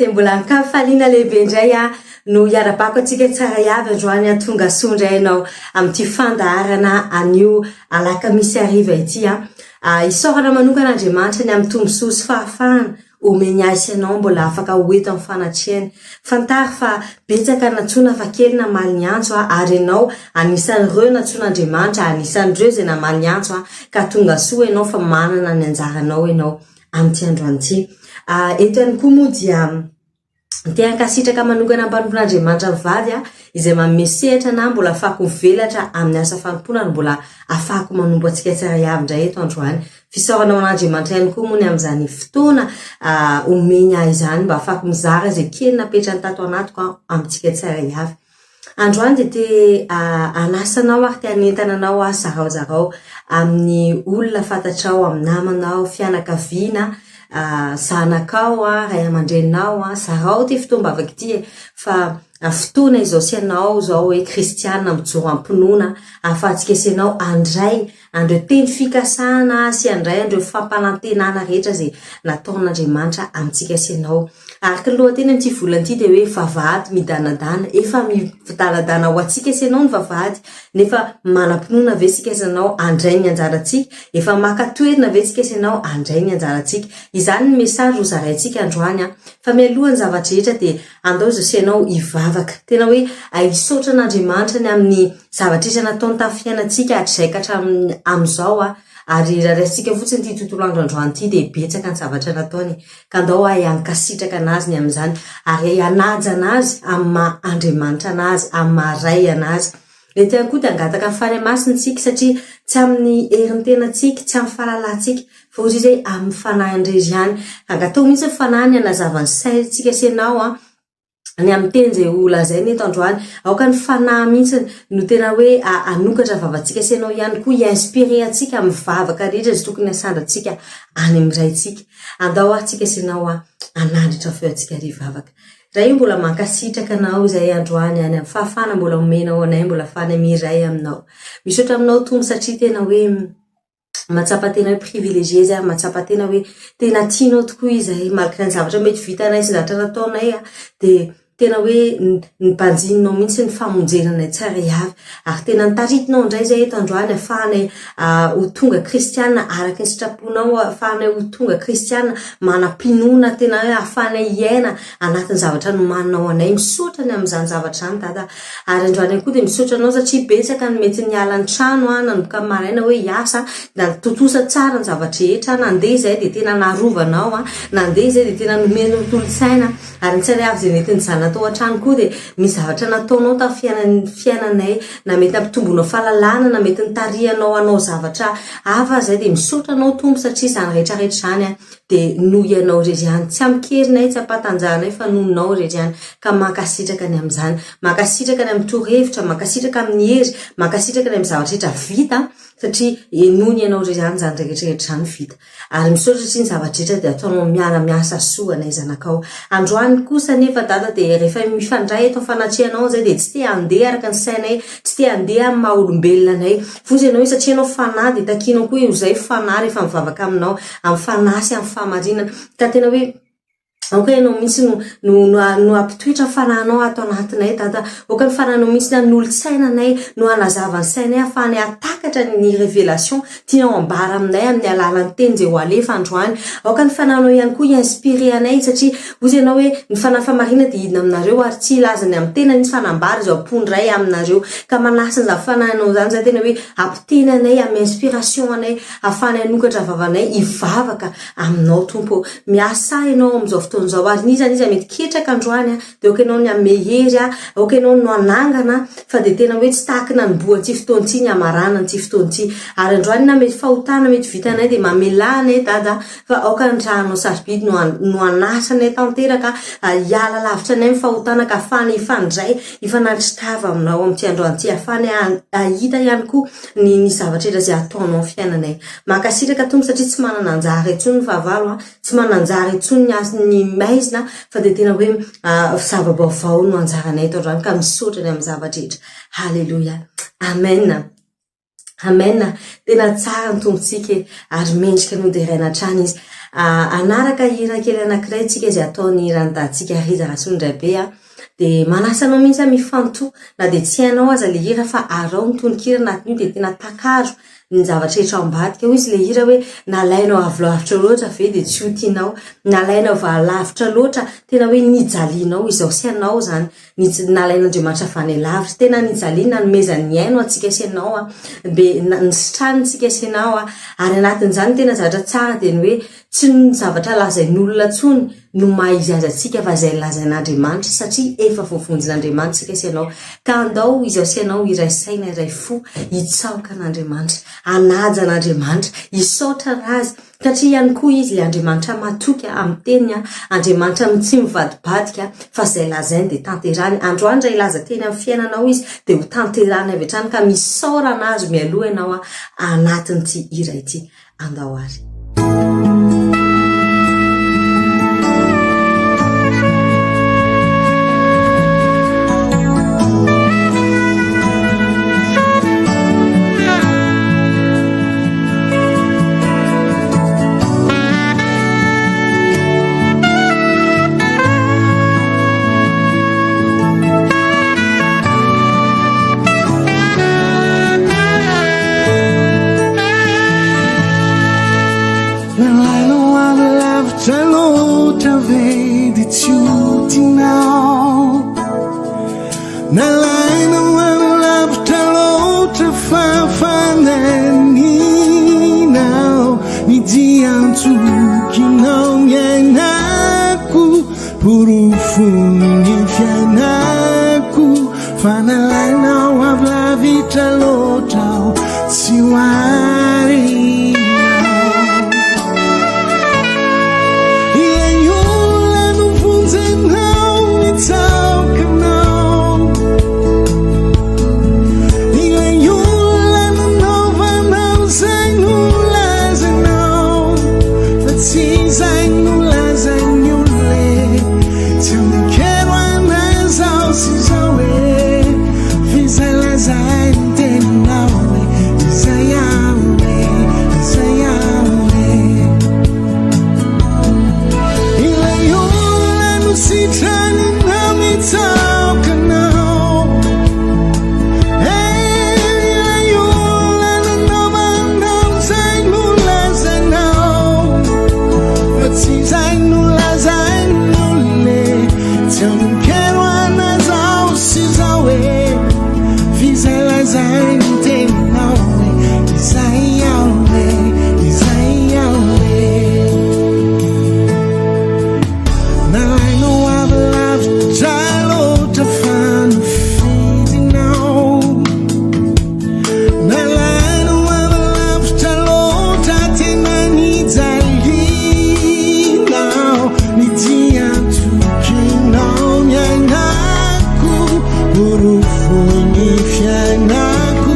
dia mbola an-kafaliana lehibe indray aho no hiarabako antsika tsara avy androany aho tonga soa indray ianao amin'ity fandaharana anio alakamisy hariva ity an. Ah, isaorana manokana Andriamanitra ny amin'ny tombosoa sy fahafahana omeny ahy sy ianao mbola afaka ho eto amin'ny fanatrehany. Fantaro fa betsaka nantsoina fa kely namaly ny antso a, ary ianao anisan'ireo nantsoin'Andriamanitra, anisan'ireo izay namaly ny antso a, ka tonga soa ianao fa manana ny anjaranao ianao amin'ity androany ity. Ah, eto ihany koa moa dia te hankasitraka manokana mpanompon'Andriamanitra mivady aho izay manome sehatra na mbola afahako mivelatra amin'ny asa fanompoana ary mbola afahako manompo antsika tsirairay avy indray eto androany. Fisaorana ho an'Andriamanitra ihany koa moa ny amin'izany fotoana omeny ahy izany mba afahako mizara izay kely napetrany tato anatiko amintsika tsirairay avy. Androany dia te hanasa anao ary te hanentana anao aho zarao zarao amin'ny olona fantatrao, amin'ny namanao, fianakaviana, zanakao, ray aman-dreninao, zarao ity fotoam-bavaka ity e! Fa fotoana izao sy ianao izao hoe kristiana mijoro am-pinoana ahafahantsika sy ianao handray an'ireo teny fikasana sy handray an'ireo fampanantenana rehetra izay nataon'Andriamanitra amintsika sy ianao. Araka ny lohateny amin'ity volana ity dia hoe vavahady midanadana. Efa midanadana ho antsika sy ianao ny vavahady, nefa manam-pinoana ve isika sy ianao handray ny anjarantsika? Efa maka toerana ve isika sy ianao handray ny anjarantsika? Izany ny message ho zaraintsika androany an. Fa mialoha ny zava-drehetra dia andao izao sy ianao hivavaka. Tena hoe hisaotra an'Andriamanitra ny amin'ny zavatra rehetra nataony tamin'ny fiainantsika hatrizay ka hatramin'ny amin'izao an. Ary raha raisintsika fotsiny ity tontolo andro androany ity dia betsaka ny zavatra nataony. Ka andao ahay hankasitraka an'Azy ny amin'izany ary hanaja an'Azy amin'ny maha Andriamanitra an'Azy, amin'ny maha Ray an'Azy. Eto ihany koa dia hangataka ny Fanahy Masina isika satria tsy amin'ny herin'ny tenantsika, tsy amin'ny fahalalantsika, fa hoy Izy hoe amin'ny Fanahiny irery ihany. Angataho mihitsy ny Fanahiny hanazava ny saintsika sy ianao an. ny amin'ny teny izay ho lazaina eto androany. Aoka ny fanahy mihitsy no tena hoe hanokatra vavantsika sy ianao ihany koa hi-inspirer antsika amin'ny vavaka rehetra izay tokony hasandratsika any amin'ny Raintsika. Andao ary tsika sy ianao hanandratra ny feontsika ary hivavaka. Ray o mbola mankasitraka anao izay androany any amin'ny fahafahana mbola omenao anay mbola afahana miray aminao. Misaotra aminao Tompo satria tena hoe mahatsapa tena hoe privilégié izy ary mahatsapa tena hoe tena tianao tokoa izahay malgré ny zavatra mety vitanay sy ny zavatra nataonay dia tena hoe nibanjininao mihitsy ny famonjena anay tsirairay avy ary tena nitaritinao indray izay eto androany ahafahanay ho tonga kristiana araka ny sitraponao ahafahanay ho tonga kristiana manam-pinoana tena hoe ahafahanay hiaina anatin'ny zavatra nomaninao anay. Misaotra ny amin'izany zavatra izany Dada. Ary androany ihany koa dia misaotra anao satria betsaka ny mety niala ny trano nanomboka ny maraina hoe hiasa, tontosa tsara ny zava-drehetra, nandeha izay dia tena narovanao, nandeha izay dia tena nomenao tolo-tsaina, ary ny tsirairay avy izay nety nijanona tao an-trano koa dia misy zavatra nataonao tamin'ny fiainanay, na mety nampitombonao fahalalana, na mety nitarihanao hanao zavatra hafa aza izay dia misaotra anao Tompo satria izany rehetra rehetra izany dia noho Ianao irery ihany. Tsy amin-kerinay, tsy am-pahatanjahanay fa noho Nao irery ihany. Ka mankasitraka ny amin'izany. Mankasitraka ny amin'ny torohevitra, mankasitraka amin'ny hery, mankasitraka ny amin'ny zavatra rehetra vita satria noho ny Ianao irery ihany izany rehetra rehetra izany vita. Ary misaotra satria ny zavatra rehetra dia ataonao miara-miasa soa anay zanakao. Androany kosa anefa Dada dia rehefa mifandray eto amin'ny fanatrehanao izay dia tsy te handeha araka ny sainay, tsy te handeha amin'ny maha olombelona anay. Vonjy ianao satria ianao fanahy dia takianao koa eo izay fanahy rehefa mivavaka aminao amin'ny fanahy sy amin'ny fahamarinana. Ka tena hoe aoka ianao mihitsy no no no no hampitoetra ny fanahinao ato anatinay Dada. Aoka ny fanahinao mihitsy no hanolo-tsaina anay, no hanazava ny sainay ahafahanay hahatakatra ny révélation tianao ambara aminay amin'ny alalan'ny teny izay ho alefa androany. Aoka ny fanahinao ihany koa hi-inspirer anay satria hozy ianao hoe ny fanahy fahamarinana dia hidina aminareo ary tsy hilaza ny amin'ny tenany izy fa hanambara izao am-pony Ray aminareo. Ka manasa an'izany fanahinao izany izahay tena hoe hampiteny anay, hanome inspiration anay, ahafahanay hanokatra vavanay hivavaka aminao Tompo ô. Miasà ianao amin'izao fotoana izao ary n'iza n'iza mety ketraka androany dia aoka ianao ny hanome hery, aoka ianao no hanangana fa dia tena hoe tsy tahaky nanombohan'ity fotoana ity ny hamaranana ity fotoana ity. Ary androany na mety fahotana mety vitanay dia mamelà anay Dada fa aoka ny rànao sarobidy no no hanasa anay tanteraka hiala lavitra anay amin'ny fahotana ka ahafahanay hifandray hifanandri-tava aminao amin'ity androany ity ahafahanay hahita ihany koa ny ny zavatra rehetra izay ataonao amin'ny fiainanay. Mankasitraka Tompo satria tsy manana anjara intsony ny fahavalo an, tsy manana anjara intsony ny as ny maizina fa dia tena hoe zava-baovao no anjaranay eto androany ka misaotra ny amin'ny zava-drehetra. Haleloia. Amen. Amen. Tena tsara ny Tompontsika e, ary mendrika ny hoderaina hatrany Izy. Hanaraka hira kely anankiray tsika izay ataon'ny randahintsika Rija Rasolondraibe a. Dia manasa anao mihitsy aho mifantoha na dia tsy hainao aza ilay hira fa araho ny tononkira anatin'io dia tena takaro ny zavatra rehetra ao ambadika. Hoy izy ilay hira hoe nalainao avy lavitra loatra ve dia tsy ho tianao, nalainao avy lavitra loatra tena hoe nijalianao izao sy ianao izany, nalain'Andriamanitra avy any lavitra, tena nijaliany nanomezany ny ainy ho antsika sy ianao a, be nisitrany tsika sy ianao a, ary anatin'izany ny tena zavatra tsara dia ny hoe tsy ny zavatra lazain'olona intsony no maha izy azy antsika fa izay lazain'Andriamanitra satria efa voavonjin'Andriamanitra isika sy ianao ka andao izaho sy ianao hiray saina hiray fo hitsaoka an'Andriamanitra hanaja an'Andriamanitra hisaotra Azy satria ihany koa Izy ilay Andriamanitra matoky amin'ny teniny Andriamanitra tsy mivadibadika fa izay lazainy dia tanterahiny androany raha hilaza teny amin'ny fiainanao Izy dia ho tanterahiny avy hatrany ka misaorana Azy mialoha ianao anatin'ity hira ity Andao ary. Nalainao avy lavitra loatra ve dia tsy ho tianao Nalainao avy lavitra loatra fa fandaninao Ny dian-tsokinao ny ainako Porofon'ny fiainako fa nalainao avy lavitra loatra aho tsy ho arinao. Ilay olona novonjenao nitsaoka anao, ilay olona nanaovanao izay nolazainao fa tsy izay nolazain'ny olona e. Tsy anekero anay izao sy izao e, f'izay lazain'ny teninao e, izay aho e, izay aho e. Ilay olona nositraninao nitsaoka anao, eh, ilay olona nanaovanao izay nolazainao, fa tsy izay nolazain'ny olona e. Tsy anekero anay izao sy izao e, f'izay lazain'ny teninao e, izay aho e, izay aho e. Nalainao avy lavitra loatra fa nofidinao. Nalainao avy lavitra loatra tena nijalianao. Ny dian-tokinao ny ainako, porofon'ny fiainako.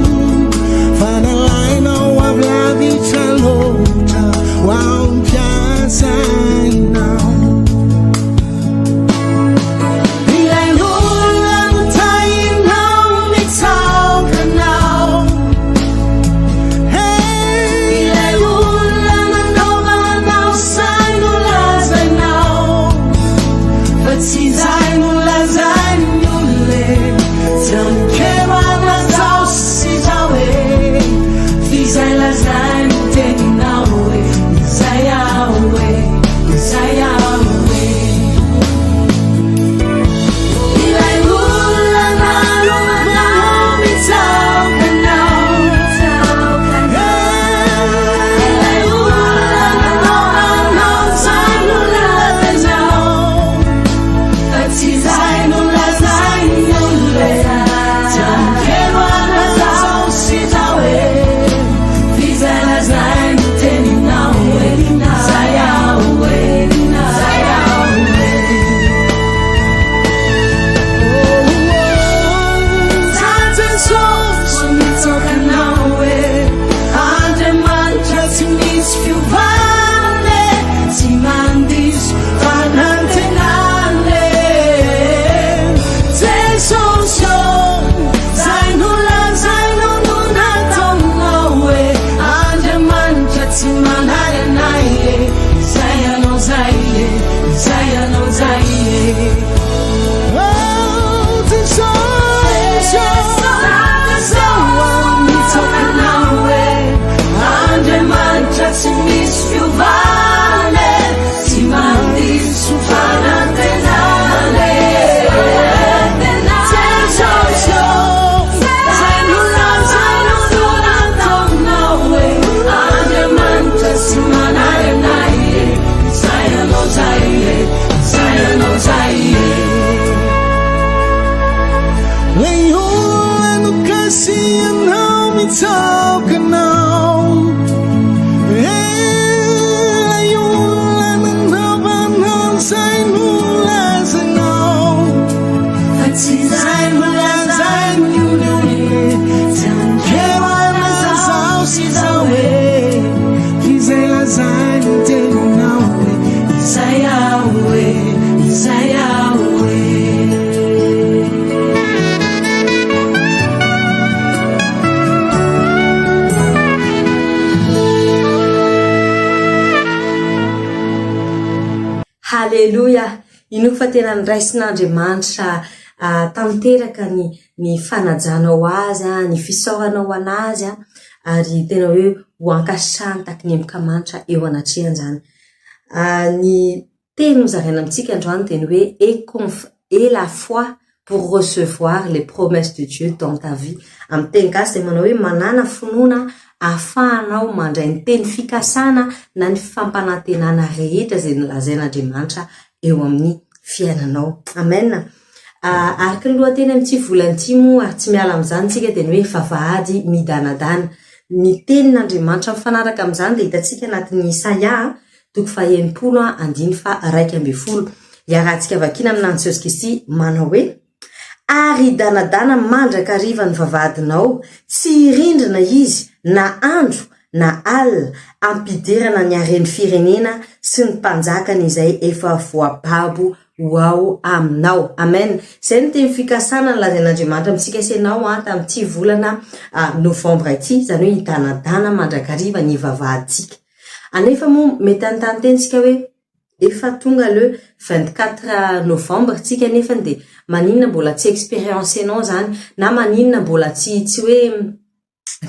Lay olona nokasihanao mitsaoka anao Eh, lay olona nanaovanao izay nolazainao Fa tsy izay nolazain'ny olona e Tsy anjero an'izao sy izao e F'izay lazain'ny teninao e Izay aho e, izay aho e. Haleloia! Inoako fa tena noraisin'Andriamanitra tanteraka ny ny fanajanao Azy, ny fisaoranao an'Azy ary tena hoe ho ankasitrahany tahaky ny emboka manitra eo anatrehany izany. Ny teny nozaraina amintsika androany dia ny hoe et conf- et la foi pour recevoir les promesses de Dieu dans ta vie. Amin'ny teny gasy dia manao hoe manàna finoana ahafahanao mandray ny teny fikasana na ny fampanantenana rehetra izay nolazain'Andriamanitra eo amin'ny fiainanao. Amen. Araka ny lohateny amin'ity volana ity moa ary tsy miala amin'izany isika dia ny hoe vavahady midanadana. Ny tenin'Andriamanitra mifanaraka amin'izany dia hitantsika anatin'ny Isaia toko faha-60 andiny faha-11. Iarahantsika vakiana amin'i Jesosy Kristy manao hoe, Ary hidanadana mandrakariva ny vavahadinao, tsy hirindrina izy na andro na alina, hampidirana ny haren'ny firenena sy ny mpanjakany izay efa voababo ho ao aminao. Amen. Izay no teny fikasana nolazain'Andriamanitra amintsika sy ianao an, tamin'ity volana novambra ity, izany hoe hidanadana mandrakariva ny vavahadintsika. Anefa moa mety hanontany tena isika hoe efa tonga le 24 novembre tsika nefany dia maninona mbola tsy experiencer-nao izany na maninona mbola tsy tsy hoe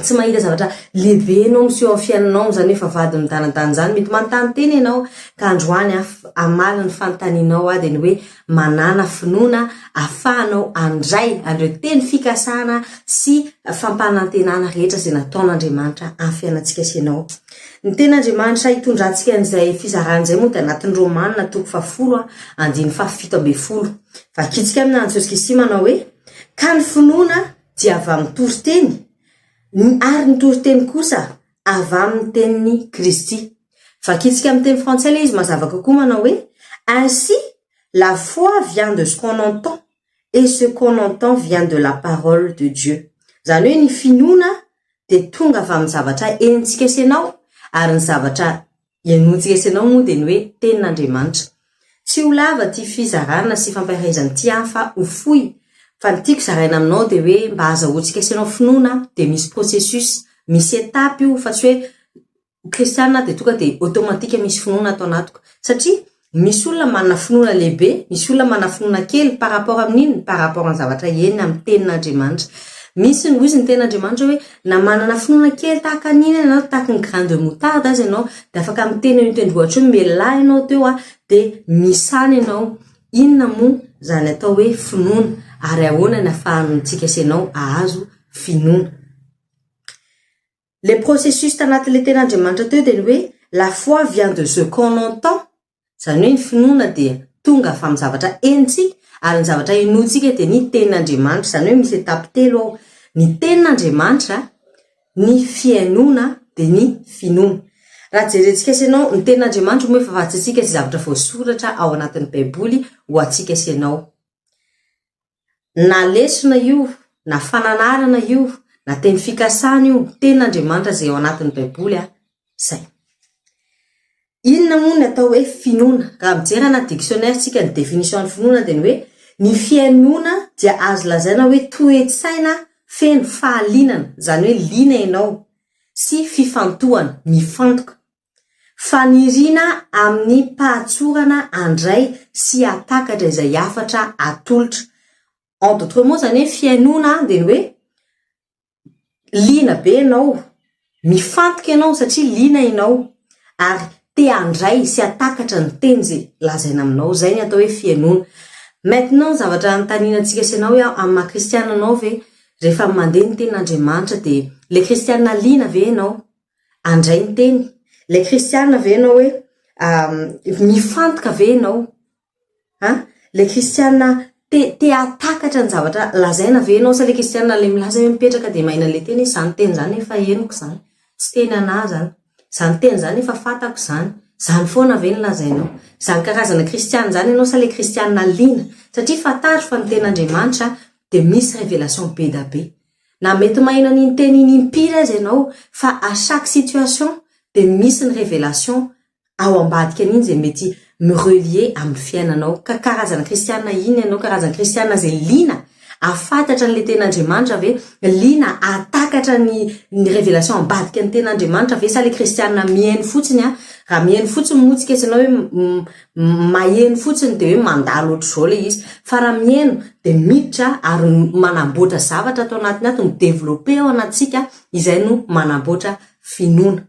tsy mahita zavatra lehibe ianao miseho amin'ny fiainanao amin'izany hoe vavahady midanadana izany. Mety manontany tena ianao ka androany aho hamaly ny fanontanianao aho dia ny hoe manàna finoana ahafahanao handray an'ireo teny fikasana sy fampanantenana rehetra izay nataon'Andriamanitra amin'ny fiainantsika sy ianao. Ny tenin'Andriamanitra hitondrantsika an'izay fizarana izay moa dia anatin'ny Romana toko fahafolo andininy fahafito ambin'ny folo. Vakintsika amin'ny anaran'i Jesosy Kristy manao hoe, Ka ny finoana dia avy amin'ny toriteny, ny ary ny toriteny kosa avy amin'ny tenin'i Kristy. Vakintsika amin'ny teny frantsay ilay izy mazava kokoa manao hoe, Ainsi, la foi vient de ce qu'on entend, et ce qu'on entend vient de la parole de Dieu. Izany hoe ny finoana dia tonga avy amin'ny zavatra henontsika sy ianao, ary ny zavatra Henointsika sy ianao moa dia ny hoe Tenin'Andriamanitra. Tsy ho lava ity fizarana sy fampaherezana ity an fa ho fohy fa ny tiako zaraina aminao dia hoe mba azahoantsika sy ianao finoana dia misy processus, misy étape io fa tsy hoe kristiana aho dia tonga dia automatique misy finoana ato anatiko satria Misy olona manana finoana lehibe, misy olona manana finoana kely par rapport amin'inona? Par rapport amin'ny zavatra henony amin'ny tenin'Andriamanitra. Misy ny, hoy izy ny tenin'Andriamanitra hoe na manana finoana kely tahaka ny inona ianao, tahaka ny grain de moutarde aza ianao, dia afaka miteny eo an-tendrombohitra eo, mialà ianao teo an, dia misana ianao. Inona moa izany atao hoe finoana ary ahoana ny ahafahantsika sy ianao hahazo finoana? Le processus tanatin'ilay tenin'Andriamanitra teo dia ny hoe la foi vient de ce qu'on entend, izany hoe ny finoana dia tonga avy amin'ny zavatra henontsika ary ny zavatra henointsika dia ny tenin'Andriamanitra, izany hoe misy étape telo ao, ny tenin'Andriamanitra, ny fihainoana dia ny finoana. Raha jerentsika sy ianao, ny tenin'Andriamanitra moa efa fantatsika izay zavatra voasoratra ao anatin'ny baiboly ho antsika sy ianao. Na lesona io, na fananarana io, na teny fikasana io, tenin'Andriamanitra izay ao anatin'ny Baiboly a, izay. Inona moa ny atao hoe finoana? Raha mijery anaty dictionnaire tsika ny définition ny finoana dia ny hoe ny fihainoana dia azo lazaina hoe toe-tsaina feno fahalinana, izany hoe liana ianao, sy fifantohana, mifantoka. Faniriana amim-pahatsorana handray sy hahatakatra izay hafatra atolotra. En d'autres mots izany hoe fihainoana dia ny hoe liana be ianao, mifantoka ianao satria liana ianao ary te handray sy hahatakatra ny teny izay lazaina aminao. Izay ny atao hoe fihainoana. Maintenant ny zavatra anontaniana antsika sy ianao hoe amin'ny maha kristiana anao ve rehefa mandeha ny tenin'Andriamanitra dia ilay kristiana liana ve ianao? Handray ny teny. Ilay kristiana ve ianao hoe mifantoka ve ianao? An? Ilay kristiana. Te te hahatakatra ny zavatra lazaina ve ianao sa ilay kristiana ilay milaza hoe mipetraka dia maheno an'ilay teny hoe izany teny izany efa henoko izany, tsy teny an'ahy izany, izany teny izany efa fantako izany, izany foana ve no lazainao? Izany karazana kristiana izany ianao sa ilay kristiana liana? Satria fantaro fa ny tenin'Andriamanitra dia misy révélation be da be. Na mety maheno an'iny teny iny impiry aza ianao fa à chaque situation dia misy ny révélation ao ambadika an'iny izay mety mi-relier amin'ny fiainanao. Ka karazana kristiana inona ianao? Karazana kristiana izay liana hahafantatra an'ilay tena Andriamanitra ve? Liana hahatakatra ny ny révélation ambadika ny tena Andriamanitra ve? Sa ilay kristiana mihaino fotsiny an? Raha mihaino fotsiny moa tsika tsy hanao hoe maheno fotsiny dia hoe mandalo ohatr'izao ilay izy. Fa raha mihaino dia miditra ary manamboatra zavatra ato anatiny ato, mi-développer ao anatintsika, izay no manamboatra finoana.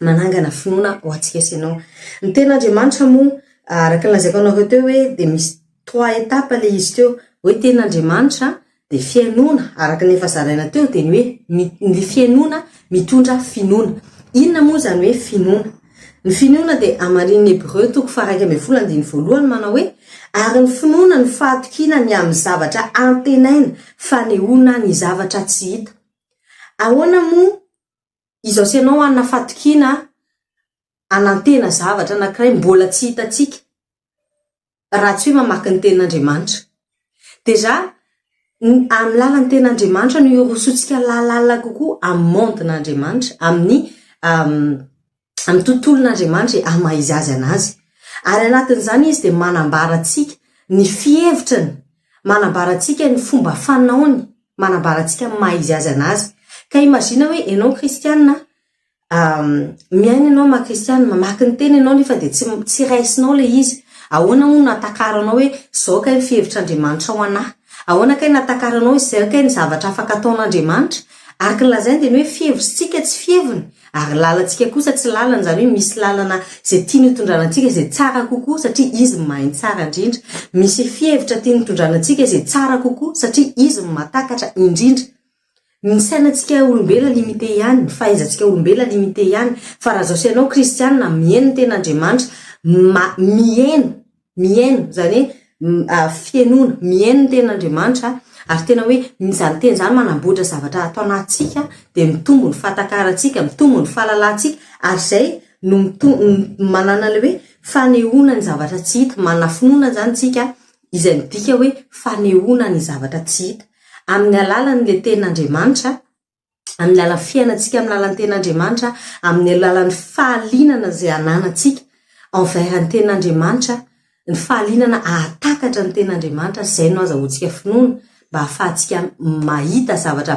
Manangana finoana ho antsika sy ianao. Ny tenin'Andriamanitra moa, araka ny lazaiko anareo teo hoe dia misy trois étapes ilay izy teo, hoe tenin'Andriamanitra dia fihainoana, araka ny efa zaraina teo dia ny hoe ny fihainoana mitondra finoana. Inona moa izany hoe finoana? Ny finoana dia hamarinin'ny Hebreo toko faha-11 andininy voalohany manao hoe, Ary ny finoana no fahatokiana ny amin'ny zavatra antenaina, fanehoana ny zavatra tsy hita. Ahoana moa Izao sy ianao hanana fatokiana hanantena zavatra anankiray mbola tsy hitantsika raha tsy hoe mamaky ny tenin'Andriamanitra. Déjà, ny amin'ny lalan'ny tenin'Andriamanitra no hirosoantsika lalàla kokoa amin'ny monde-n'Andriamanitra, amin'ny amin'ny tontolon'Andriamanitra e, amin'ny maha izy azy an'azy. Ary anatin'izany izy dia manambara antsika ny fihevitrany, manambara antsika ny fomba fanaony, manambara antsika ny maha izy azy an'azy. Ka imagine hoe ianao kristiana, miaina ianao maha kristiana, mamaky ny teny ianao nefa dia tsy tsy raisinao ilay izy. Ahoana moa no hatakaranao hoe izao kay ny fihevitr'Andriamanitra ho an'ahy? Ahoana kay no hatakaranao hoe izao kay ny zavatra afaka ataon'Andriamanitra? Araka ny lazainy dia ny hoe fihevritsika tsy fiheviny. Ary lalantsika kosa tsy lalana, izany hoe misy lalana izay tiany hitondrana antsika izay tsara kokoa satria Izy no mahay ny tsara indrindra. Misy fihevitra tiany hitondrana antsika izay tsara kokoa satria Izy no mahatakatra indrindra. Ny sainantsika olombelona limité ihany, ny fahaizantsika olombelona limité ihany, fa raha izao sy ianao kristiana miheno ny tenin'Andriamanitra, ma- miheno Mihaino, izany hoe fihainoana, mihaino ny tenin'Andriamanitra ary tena hoe izany teny izany manamboatra zavatra ato anatintsika dia mitombo ny fahatakarantsika, mitombo ny fahalalantsika ary izay no manana ilay hoe fanehoana ny zavatra tsy hita, manana finoana izany isika izay midika hoe fanehoana ny zavatra tsy hita amin'ny alalan'ilay tenin'Andriamanitra. amin'ny alalan'ny fiainantsika amin'ny alalan'ny tenin'Andriamanitra, amin'ny alalan'ny fahalinana izay ananantsika envers ny tenin'Andriamanitra, ny fahalinana hahatakatra ny tenin'Andriamanitra, izay no azahoantsika finoana mba hahafahantsika mahita zavatra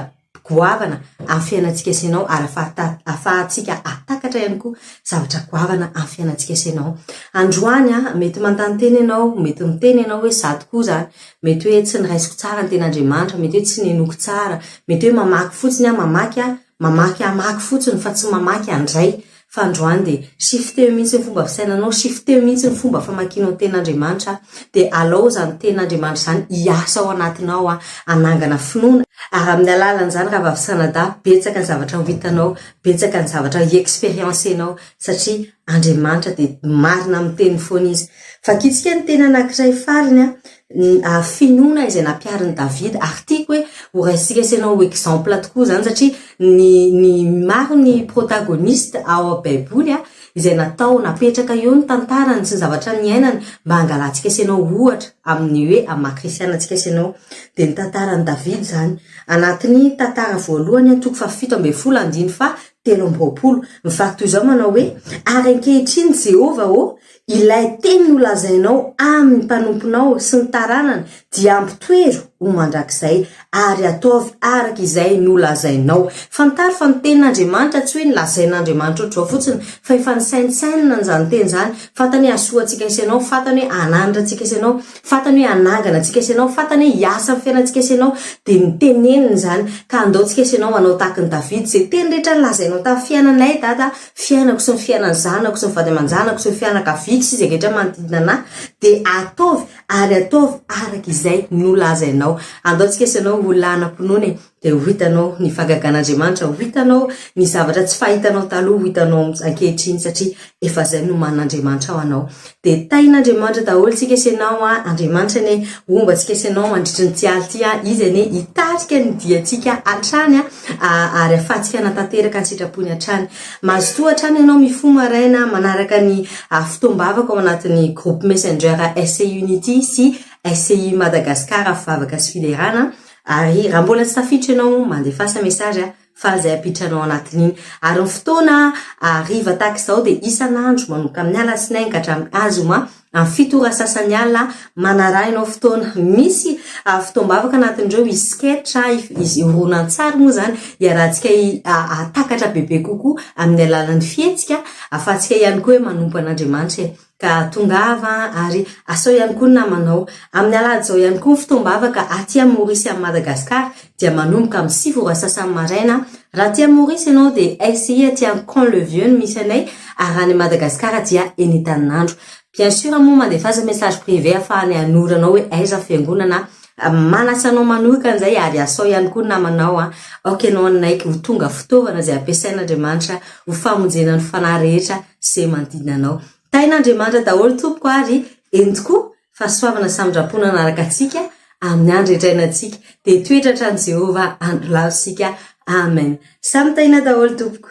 goavana amin'ny fiainantsika sy ianao ary ahafahantsika hahatakatra ihany koa zavatra goavana amin'ny fiainantsika sy ianao. Androany, mety manontany tena ianao, mety miteny ianao hoe izaho tokoa izany Mety hoe tsy niraisiko tsara ny tenin'Andriamanitra, mety hoe tsy ninoako tsara, mety hoe mamaky fotsiny aho, mamaky aho, mamaky hamaky fotsiny fa tsy mamaky handray. Fa androany dia shifteo mihitsy ny fomba fisainanao, shifteo mihitsy ny fomba famakianao ny tenin'Andriamanitra, dia alao izany tenin'Andriamanitra izany hiasa ao anatinao hanangana finoana, ary amin'ny alalan'izany rahavavy sy ranadahy, betsaka ny zavatra ho hitanao, betsaka ny zavatra hi-experiencer-nao, satria Andriamanitra dia marina amin'ny teniny foana izy. Vakintsika ny teny anankiray farany, ny finoana izay nampiharin'i Davida, ary tiako hoe ho raisintsika sy ianao ho exemple tokoa izany satria ny ny maro ny protagoniste ao Baiboly izay natao napetraka eo ny tantarany sy ny zavatra niainany mba hangalantsika sy ianao ohatra amin'ny hoe amin'ny maha kristiana antsika sy ianao. Dia ny tantaran'i Davida izany. Anatin'ny tantara voalohany toko faha 17 andininy faha 23. Mivaky toy izao manao hoe, Ary ankehitriny, Jehovah ô, ilay teny nolazainao amin'ny mpanomponao sy ny taranany dia ampitoero ho mandrakizay, ary ataovy araka izay nolazainao. Fantaro fa ny tenin'Andriamanitra tsy hoe nolazain'Andriamanitra ohatr'izao fotsiny, fa efa nisaintsainina an'izany teny izany. Fantany hoe hahasoa antsika sy ianao, fantany hoe hananatra antsika sy ianao, Fantany hoe hanangana antsika sy ianao, fantany hoe hiasa amin'ny fiainantsika sy ianao, dia niteneniny izany. Ka andao tsika sy ianao hanao tahaka an'i Davida, izay teny rehetra nolazainao tamin'ny fiainanay, Dada, fiainako sy ny fiainan'ny zanako sy ny vady aman-janako sy ny fianakaviako sy izay rehetra manodidina anà, dia ataovy ary ataovy araka izay nolazainao. Andao tsika sy ianao ho olona hanam-pinoana e! Dia ho hitanao ny fahagagan'Andriamanitra, ho hitanao ny zavatra tsy fahitanao taloha ho hitanao ankehitriny satria efa izay no nomanin'Andriamanitra ho anao. Dia tahin'Andriamanitra daholo tsika sy ianao an, Andriamanitra anie homba antsika sy ianao mandritry ny ity alina ity an, Izy anie hitarika ny diantsika hatrany an, ary ahafahantsika hanatanteraka ny sitrapony hatrany. Mazotoa hatrany ianao mifoha maraina manaraka ny fotoam-bavaka ao anatin'ny groupe messenger SCI Unity sy SCI Madagascar Vavaka sy Fiderana. Ary raha mbola tsy tafiditra ianao, mandefasa message a, faly izay hampiditra anao anatin'iny. Ary ny fotoana hariva tahaka izao dia isan'andro manomboka amin'ny alatsinainy ka hatramin'ny azoma amin'ny 7 ora sasany alina, manaraha ianao fotoana. Misy fotoam-bavaka anatin'ireo, hisy sketch, hisy horonantsary moa izany, hiarahantsika hahatakatra bebe kokoa amin'ny alalan'ny fihetsika, ahafahantsika ihany koa hoe manompo an'Andriamanitra e. Ka tongava ary asao ihany koa ny namanao. Amin'ny alahady izao ihany koa ny fotoam-bavaka aty amin'ny Maurice sy amin'i Madagascar dia manomboka amin'ny 9 ora sasany maraina. Raha aty amin'ny Maurice ianao dia SCI aty amin'ny Camp le Vieux no misy anay ary raha any Madagascar dia eny Itaninandro. Bien sûr moa mandefasa message privé ahafahany hanoro anao hoe aiza ny fiangonana manasa anao manokana izay ary asao ihany koa ny namanao an. Aoka ianao hanaiky ho tonga fitaovana izay ampiasain'Andriamanitra ho famonjena ny fanahy rehetra ze manodidina anao. Tahin'Andriamanitra daholo tompoko ary eny tokoa fahasoavana sy famindram-po nanaraka antsika amin'ny andro rehetra iainantsika dia hitoetra hatrany Jehovah andro lava isika Amen. Samy tahiana daholo tompoko.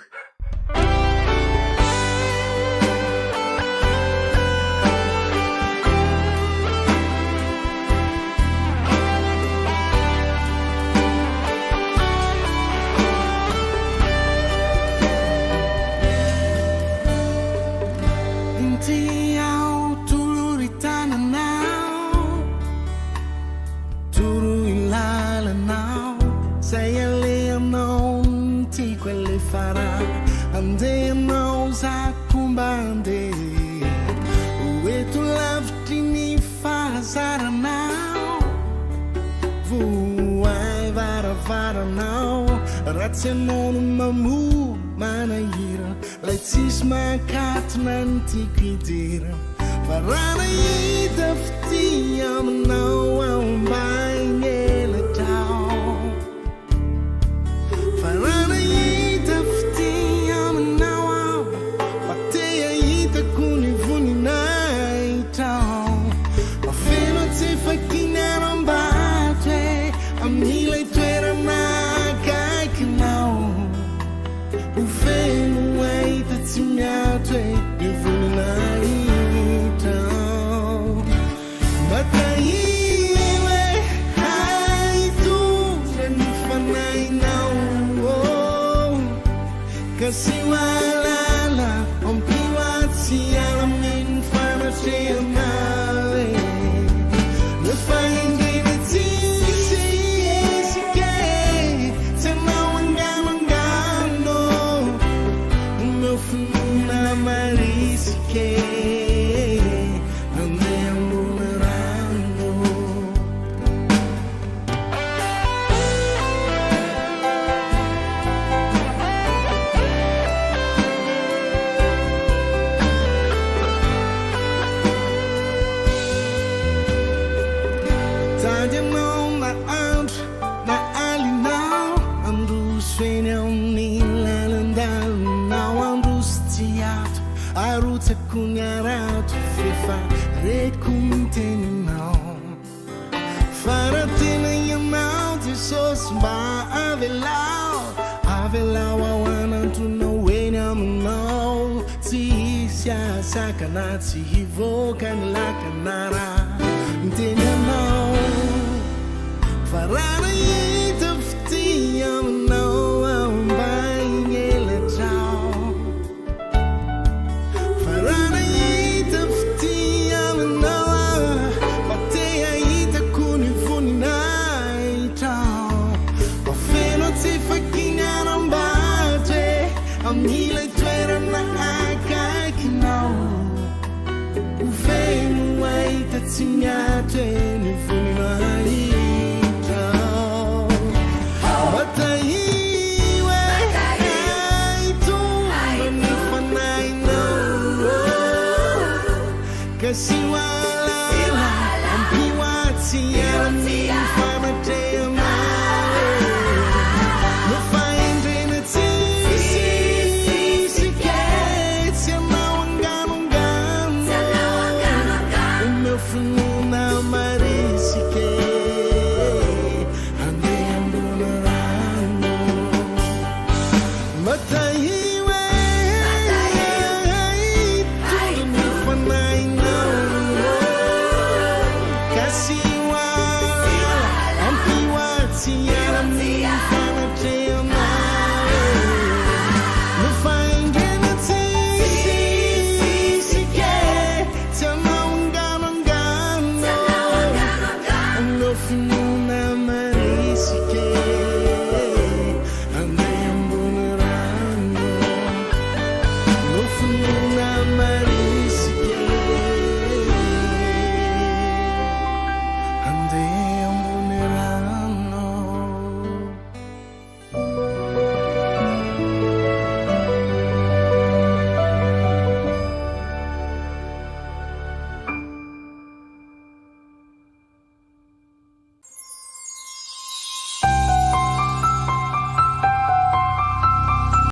Inty aho toroy tananao, toroy lalanao, zay alehanao no tiako alefa raha andehanao za ko mba andeha ho eto lavitry ny fahazaranao, vohay varavaranao raha tsy ianao no mamoha manahira. Lay tsisy mankatona ny tiako hidera Fa raha nahita fitia aminao aho mba hinelatrao Fa raha nahita fitia aminao aho mba te hahitako ny voninahitrao Mba feno antsefaky ny harambato e Amin'ilay toerana akaikinao Ho feno ahita tsy miato e ny voninahitrao. Mba tahio e hitondra ny fanahinao oh. Ka tsy mahalala ampio ahy tsy hiala amin'ny fanatrehanao e. Nefa indrindra tsisy isika e, tsy hanao angano angano, omeo finoana marisika e, andeha ambony rano. Mitady anao na andro na alina Handroso eny amin'ny lalan-dalinao Handroso tsy hiato arotsako ny harato F'efa reko ny teninao Fa raha tena ianao Jesosy mba avelao Avelao aho hanantonao eny aminao Tsy hisy hahasakana tsy hivoaka ny lakana raha miteny anao Fa raha nahita fitia aminao aho mba hinyelatrao Fa raha nahita fitia aminao aho mba te hahitako ny voninahitrao Mba feno tsy fakiny hanambatra e Amin'ilay toerana akaikinao Ho feno ahita tsy miato e.